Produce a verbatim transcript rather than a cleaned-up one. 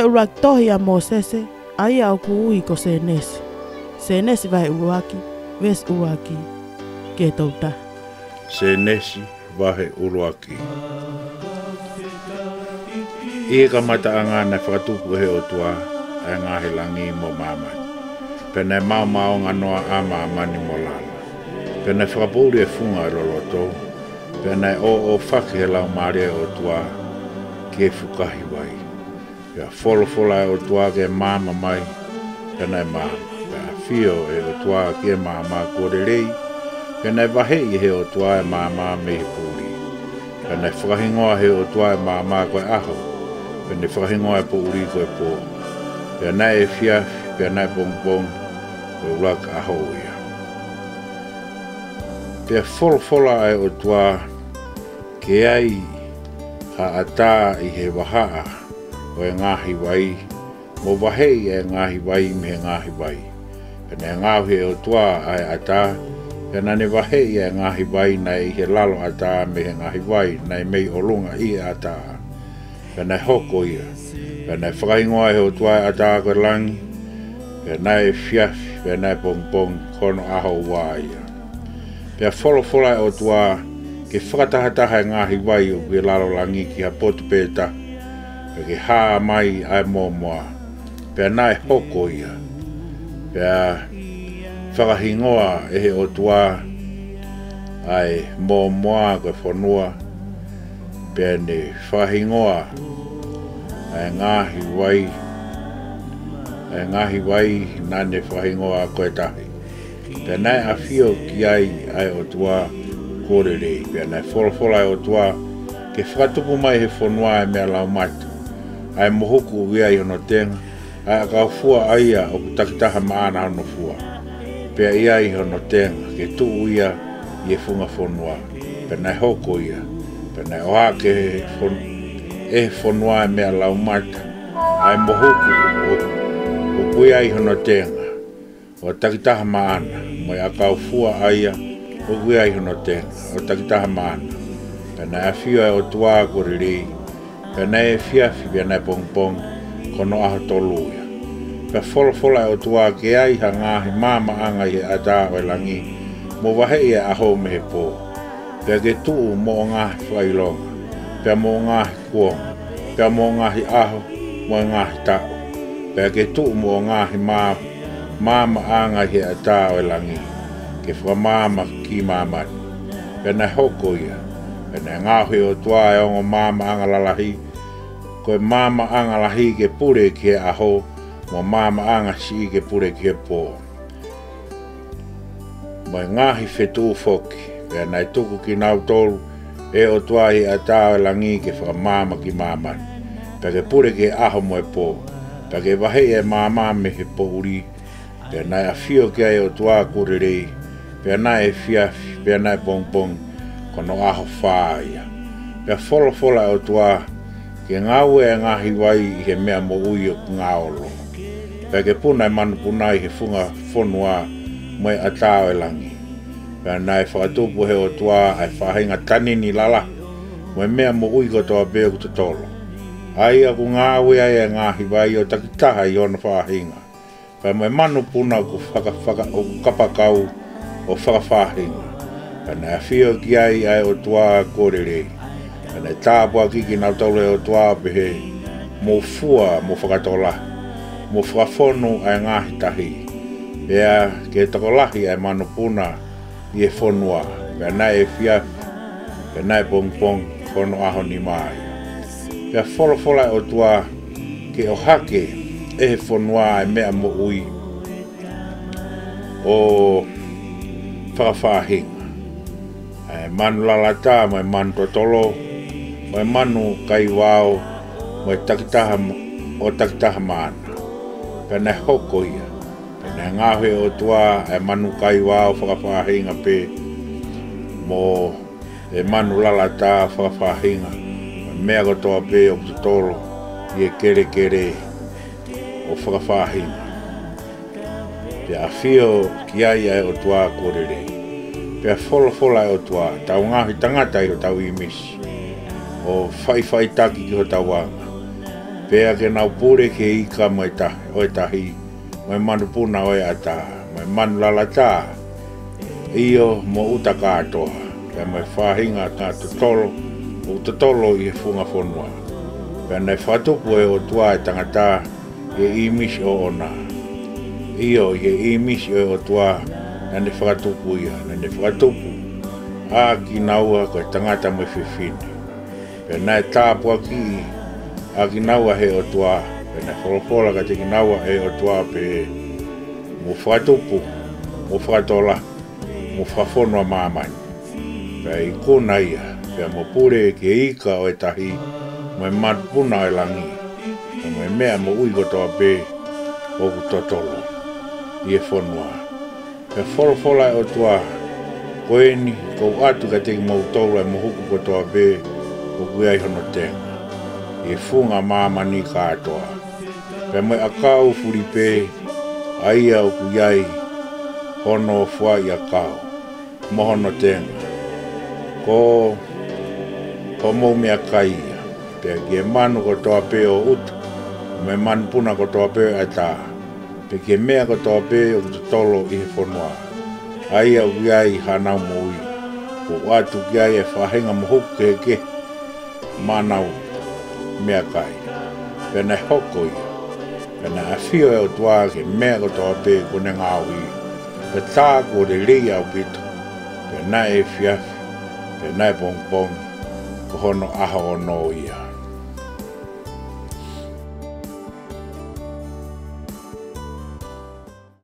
ʻUluaki tohi ʻa Mōsese, ʻa ia ʻoku ui ko Sēnesi. Sēnesi vahe ʻuluaki, veesi ʻuluaki ki he tolu taha. Sēnesi vahe ʻuluaki. ʻI he kamataʻanga naʻe fakatupu ʻe he ʻOtua ʻa e ngaahi langi mo māmani. Pea naʻe maomaongā noa ʻa māmani mo lala. Pea naʻe fakapoʻuli ʻa e funga ʻo e loloto. Pea naʻe ʻōʻōfaki ʻe he Laumālie ʻo e ʻOtua ki he fukahi vai. Pea folofola ʻa e ʻOtua ke maama mai, pea naʻe maama. Pea ʻafio ʻa e ʻOtua ki he maama kuo lelei, pea naʻe vaheʻi ʻe he ʻOtua ʻa e maama mei he poʻuli. Pea naʻe fakahingoa ʻe he ʻOtua ʻa e maama ko e ʻaho, pea naʻe fakahingoa ʻa e poʻuli ko e pō. Pea naʻe efiafi, pea naʻe pongipongi, ko e ʻuluaki ʻaho ia. Pea folofola ʻa e ʻOtua ke ai ha ʻatā ʻi he vahaʻa ʻo e ngaahi vai, mo vaheʻi ʻa e ngaahi vai mei he ngaahi vai. Pea naʻe ngaohi ʻe he ʻOtua ʻa e ʻatā, pea naʻa ne vaheʻi ʻa e ngaahi vai naʻe ʻi he lalo ʻatā mei he ngaahi vai naʻe mei ʻolunga ʻi he ʻatā. Pea naʻe hoko ia. Pea naʻe fakahingoa ʻe he ʻOtua ʻa e ʻatā ko e langi, pea naʻe efiafi, pea naʻe pongipongi, ko hono ʻaho ua ia. Pea folofola ʻa e ʻOtua ke fakatahataha ʻa e ngaahi vai ʻoku ʻi he lalo langi ki ha potu pē taha, pea ke hā mai ʻa e mōmoa. Pea naʻe hoko ia. Pea fakahingoa ʻe he ʻOtua ʻa e mōmoa ko e fonua, pea ne fakahingoa ʻa e ngaahi vai, ʻa e ngaahi vai naʻa ne fakahingoa ko e tahi. Pea naʻe ʻafio ki ai ʻa e ʻOtua kuo lelei. Pea naʻe folofola ʻa e ʻOtua ke fakatupu mai ʻe he fonua ʻa e meʻa laumata, ʻa e mohuku ʻoku ʻi ai hono tenga, ʻa e ʻakau fua ʻa ia ʻoku takitaha maʻana hono fua, pea ʻi ai hono tenga, ke tuʻu ia ʻi he funga fonua. Pea naʻe hoko ia. Pea naʻe ʻohake ʻe he fon-, ʻe he fonua ʻa e meʻa laumata, ʻa e mohuku ʻo, ʻoku ʻi ai hono tenga, ʻo takitaha maʻana, mo e ʻakau fua ʻa ia ʻoku ʻi ai hono tenga, ʻo takitaha maʻana. Pea naʻe ʻafio ʻa e ʻOtua kuo lelei. Pea naʻe efiafi, pea naʻe pongipongi, ko hono ʻaho tolu ia. Pea folofola ʻa e ʻOtua ke ai ha ngaahi maamaʻanga ʻi he ʻatā ʻo e langi, mo vaheʻi ʻa e ʻaho mei he pō. Pea ke tuʻu moʻo ngaahi fakaʻilonga, pea moʻo ngaahi kuonga, pea moʻo ngaahi ʻaho, mo e ngaahi taʻu. Pea ke tuʻu moʻo ngaahi mā-, maamaʻanga ʻi he ʻatā ʻo e langi, ke fakamaama ki māmani. Pea naʻe hoko ia. Pea naʻe ngaohi ʻe he ʻOtua ʻa e ongo maamaʻanga lalahi, ko e maamaʻanga lahi ke pule ki he ʻaho, mo e maamaʻanga siʻi ke pule ki he pō, mo e ngaahi fetuʻu foki. Pea naʻe tuku kinautolu ʻe he ʻOtua ʻi he ʻatā ʻo e langi ke fakamaama ki māmani, pea ke pule ki he ʻaho mo e pō, pea ke vaheʻi ʻa e maama mei he poʻuli. Pea naʻe ʻafio ki ai ʻa e ʻOtua kuo lelei. Pea naʻe efiafi, pea naʻe pongipongi, ko hono ʻaho fā ia. Pea folofola ʻa e ʻOtua ke ngāue ʻa e ngaahi vai ʻi he meʻa moʻui ʻoku ngaolo. Pea ke puna ʻa e manupuna ʻi he funga fonua mo e ʻatā ʻo e langi. Pea naʻe fakatupu ʻe he ʻOtua ʻa e faʻahinga tanini lalahi, mo e meʻa moʻui kotoa pē ʻoku totolo, ʻa ia ʻoku ngāue ai ʻa e ngaahi vai ʻo takitaha ʻi hono faʻahinga, pea mo e manupuna ʻoku faka-, faka-, ʻoku kapakau ʻo fakafaʻahinga. Pea naʻe ʻafio ki ai ʻa e ʻOtua kuo lelei. Pea naʻe tāpuakiʻi kinautolu ʻe he ʻOtua ʻo pehē, Mou fua, mou fakatokolahi, mou fakafonu ʻa e ngaahi tahi, pea ke tokolahi ʻa e manupuna ʻi he fonua. Pea naʻe efiafi, pea naʻe pongipongi, ko hono ʻaho nima ia. Pea folofola ʻa e ʻOtua ke ʻohake ʻe he fonua ʻa e meʻa moʻui ʻo fakafaʻahinga, ʻa e manu lalata, mo e manu totolo, mo e manu kaivao, mo e takitaha ma-, ʻo takitaha maʻana. Pea naʻe hoko ia. Pea naʻe ngaohi ʻe he ʻOtua ʻa e manu kaivao fakafaʻahinga pē, mo e manu lalata fakafaʻahinga, mo e meʻa kotoa pē ʻoku totolo ʻi he kelekele ʻo fakafaʻahinga. Pea ʻafio ki ai ʻa e ʻOtua kuo lelei. Pea folofola ʻa e ʻOtua, Tau ngaohi tangata ʻi hotau ʻīmisi, ʻo faʻifaʻitaki ki hotau anga, Pea ke nau pule ki he ika mo e ta-, ʻo e tahi, mo e manupuna ʻo e ʻatā, mo e manu lalatā, ʻio, mo ʻuta kātoa, pea mo e faʻahinga ʻa e totolo ʻoku totolo ʻi he funga fonua. Pea naʻe fakatupu ʻe he ʻOtua ʻa e tangata ʻi he ʻīmisi ʻoʻona. ʻIo, ʻi he ʻīmisi ʻo e ʻOtua naʻa ne fakatupu ia, naʻa ne fakatupu ʻa kinaua ko e tangata mo e fefine. Pea naʻe tāpuakiʻi ʻa kinaua ʻe he ʻOtua, pea naʻe folofola kiate kinaua ʻe he ʻOtua, pehē, Mou fakatupu, mou fakatokolahi, mou fakafonu ʻa māmani, pea ikuna ia, pea mou pule ki he ika ʻo e tahi, mo e manupuna ʻo e langi, pea mo e meʻa moʻui kotoa pē ʻoku totolo ʻi he fonua. Pea folofola ʻa e ʻOtua, Ko eni, kuo u ʻatu kiate kimoutolu ʻa e mohuku kotoa pē ʻoku ʻi ai hono tenga ʻi he funga māmani kātoa, pea mo e ʻakau fulipē, ʻa ia ʻoku ʻi ai hono fuaʻi ʻakau, mo hono tenga, ko homou meʻakai ia, pea ki he manu kotoa pē ʻo ʻuta, mo e manupuna kotoa pē ʻo e ʻatā, pea ki he meʻa kotoa pē ʻoku totolo ʻi he fonua, ʻa ia ʻoku ʻi ai haʻanau moʻui, kuo u ʻatu ki ai ʻa e faʻahinga mohuku kehekehe maʻanau meʻakai. Pea naʻe hoko ia, pea naʻe ʻafio ʻa e ʻOtua ki he meʻa kotoa pē kuo ne ngaohi, pea tā kuo lelei ʻaupito. Pea naʻe efiafi, pea naʻe pongipongi, ko hono ʻaho ono ia.